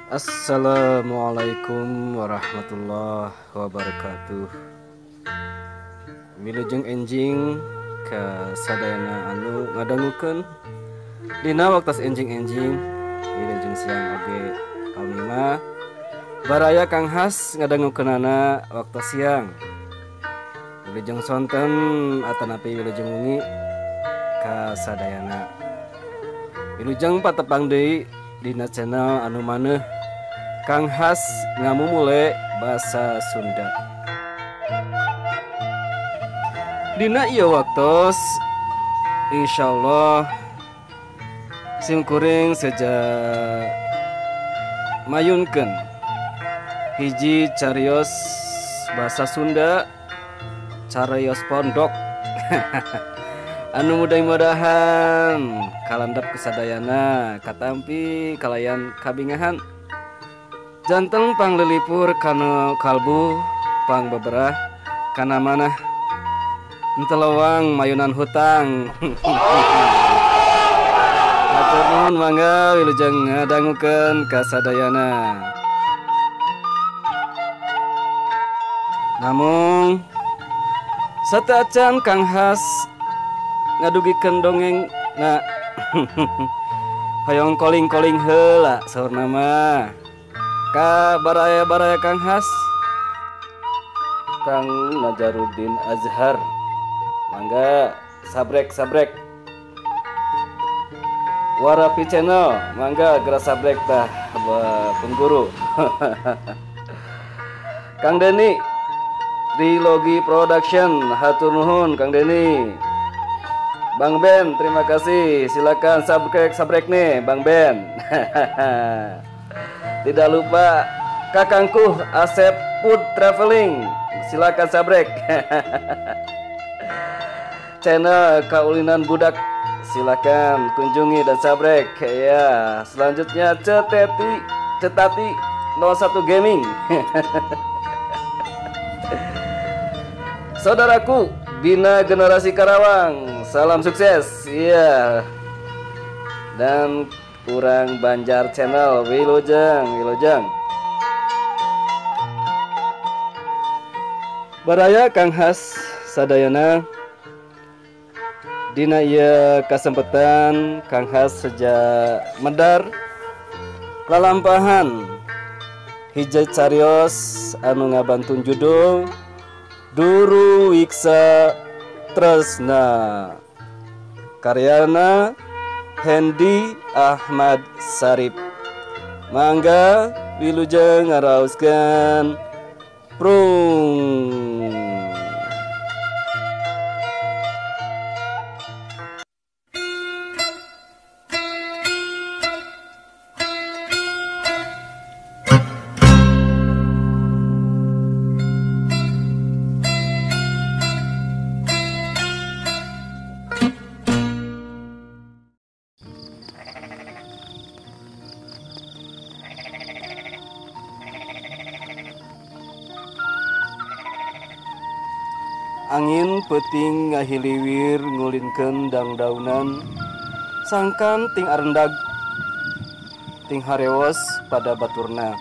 Assalamualaikum warahmatullahi wabarakatuh. Wilujeng enjing ka sadayana anu ngadangukeun dina waktos enjing-enjing, wilujeng siang oge pamima baraya Kang Has ngadangukeunana waktos siang. Wilujeng sonten atanapi wilujeng wengi ka sadayana. Wilujeng patepang deui dina channel anu maneuh Kang Has ngamumule basa Sunda. Dina ieu waktos insyaallah sim kuring seja mayunkeun hiji carios basa Sunda, carios pondok anu mudah-mudahan kalandap kesadayana katampi kalayan kabingahan. Janteng panglilipur kana kalbu pangbeberah kana manah entelewang mayunan hutang. Hatur nuhun, mangga wilujeng ngadangukeun kasadayana. Namung sateuacan Kang Has ngadugikeun dongeng na hoyong koling-koling heula saurna mah ka baraya-baraya Kang Has. Kang Najarudin Azhar, mangga sabrek-sabrek. Warapi Channel, mangga geura sabrek tah pun guru. Kang Deni Trilogi Production, hatur nuhun Kang Deni. Bang Ben, terima kasih. Silakan sabrek-sabrek nih Bang Ben. Tidak lupa kakangku Asep Food Traveling, silakan sabrek. Channel Kaulinan Budak, silakan kunjungi dan sabrek ya. Selanjutnya Cetati 01 Gaming. Saudaraku Bina Generasi Karawang, salam sukses. Iya. Dan Urang Banjar Channel, wilujeng, wilujeng. Baraya Kang Has sadayana, dina ieu kasempatan Kang Has sejak medar lalampahan hiji carios anu ngabantun judul Duru Wiksa Tresna, karyana Hendi Ahmad Sarip. Mangga wilujeng ngaraoskeun prung. Angin peuting ngahiliwir ngulinkeun dangdaunan, sangkan ting arendag ting harewos pada baturna.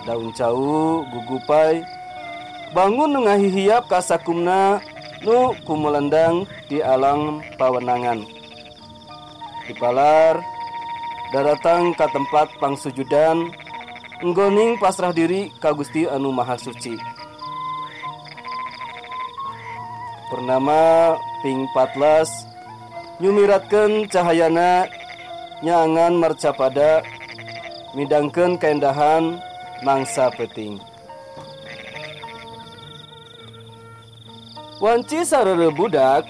Daun cau gugupai bangun nu ngahihiap ka sakumna nu kumulendang di alang pawenangan. Dipalar daratang ka tempat pangsujudan nggoning pasrah diri ka Gusti anu Maha Suci. Purnama ping 14 nyumiratkeun cahayana nyangan marcapada midangkeun kaendahan mangsa peuting. Wanci sarere budak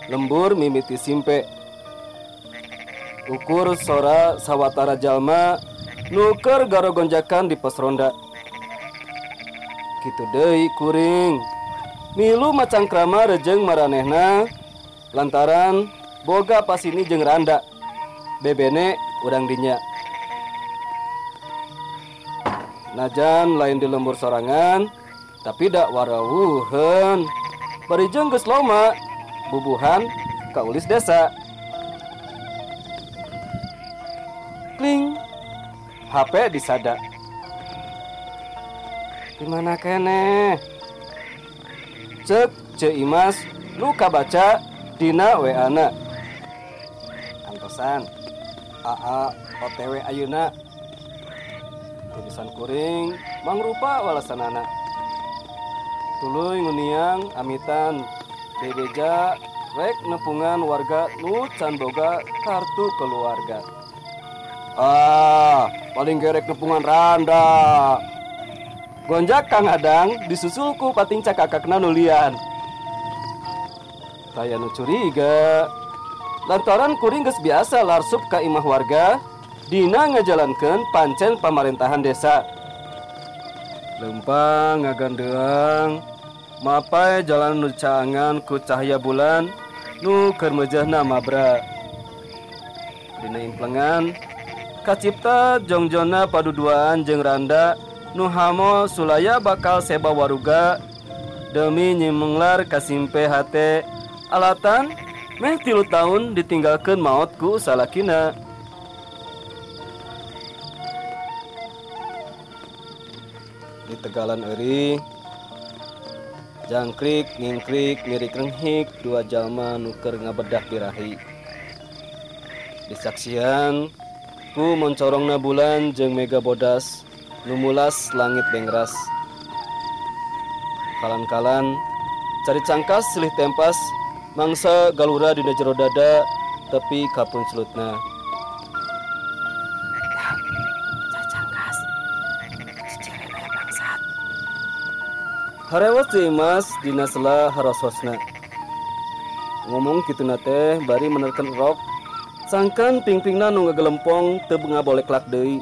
lembur mimiti simpe. Ukur sora sawatara jalma nu keur garogonjakan di pos ronda. Kitu deui kuring milu macangkrama rejeng maranehna lantaran boga pasini jeung randa bebene urang dinya. Najan lain di lembur sorangan tapi dak warawuheun bari jeung geus loma bubuhan kaulis desa. Kling. HP disada. Di mana keneh? Cek Ceu Imas nu kabaca dina WA-na. Antosan. AA OTW ayeuna. Tulisan kuring mangrupa walesanana. Tuluy nguniang amitan bebeja rek nepungan warga nu can boga kartu keluarga. Ah, paling gerek nepungan randa. Gonjak Kang Adang disusul ku pating cakakakna nulian. Taya nu curiga. Lantaran kuring geus biasa larsup ka imah warga dina ngajalankeun pancen pamarentahan desa. Lempang ngagandeang mapai jalan nu caangan ku cahaya bulan nu keur meujeuhna mabra. Dina implengan kacipta jongjonna paduduaan jeung randa nu hamo sulaya bakal seba waruga demi nyimenglar kasimpe hate alatan meh 3 tahun ditinggalkeun maot ku salakina. Di tegalan euri jangkrik ngingkrik mirik renghik dua jalma nu keur ngabedah birahi. Disaksian ku moncorongna bulan jeung mega bodas nu mulas langit bengras. Kalan-kalan cari cangkas silih tempas mangsa galura dina jero dada tepi kapunculutna. Cari cangkas cicirena bangsat. Harewos Ceu Imas dina sela harososna. Ngomong kituna teh bari menerkeun rok sangkan pingpingna nu ngagelempong teu ngaboleklak deui.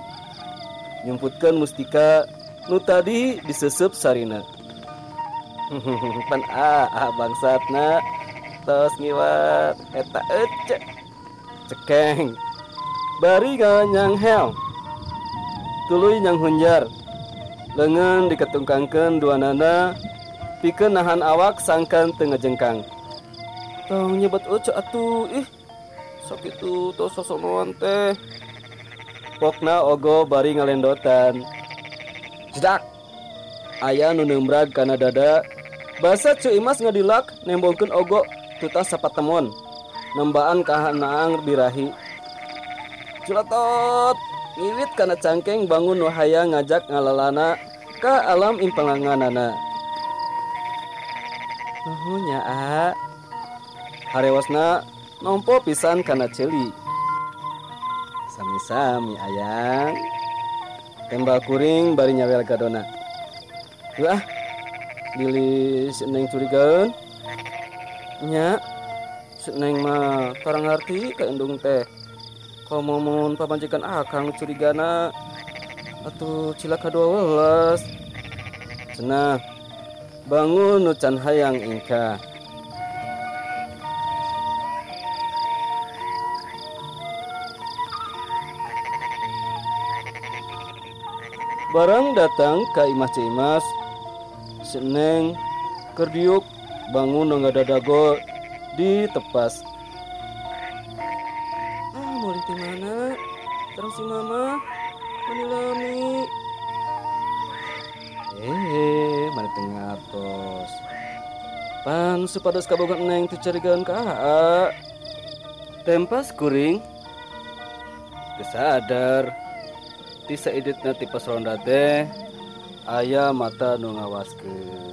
Nyumputkeun mustika nu tadi diseseup sarina. Pan bangsatna tos ngiwat eta ece cekeng. Bari ganyang hel. Tuluy nyang hunjar. Leungeun diketungkangkeun duanana pikeun nahan awak sangkan teu ngejengkang. Tong nyebet ece atuh ih. Sok itu tos sosonoan teh. Pokna ogo bari ngalendotan. Jedak. Aya nu neumbrag kana dada. Basa Ceu Imas ngadilak nembongkeun ogo tutas sapatemon. Nembaan kahanaang birahi. Culatot ngiwit kana cangkeng bangun nu hayang ngajak ngalalana ka alam impenganganana. Nuhun nya a. Harewasna nompo pisan kana ceuli. Sami-sami ayang. Tembak kuring bari nyawel gadona. Wah, bilih si Neng curigaeun. Nya, si Neng mah tarang ngarti ka indung teh. Komo mun pamajikan akang curigana atuh cilaka 12. Cenah bangun nu can hayang ingkah. Barang datang ka imah Ceu Imas, si Neng keur diuk bangun nu ngadadago di tepas. Ah, mulih ti mana? Terus si mama meni lami. Mani teu ngatos. Pan supados kaboga Neng teu carigaeun ka aa. Tempas kuring teu sadar. Ti saiditna ti pas ronda teh aya mata nu ngawaskeun.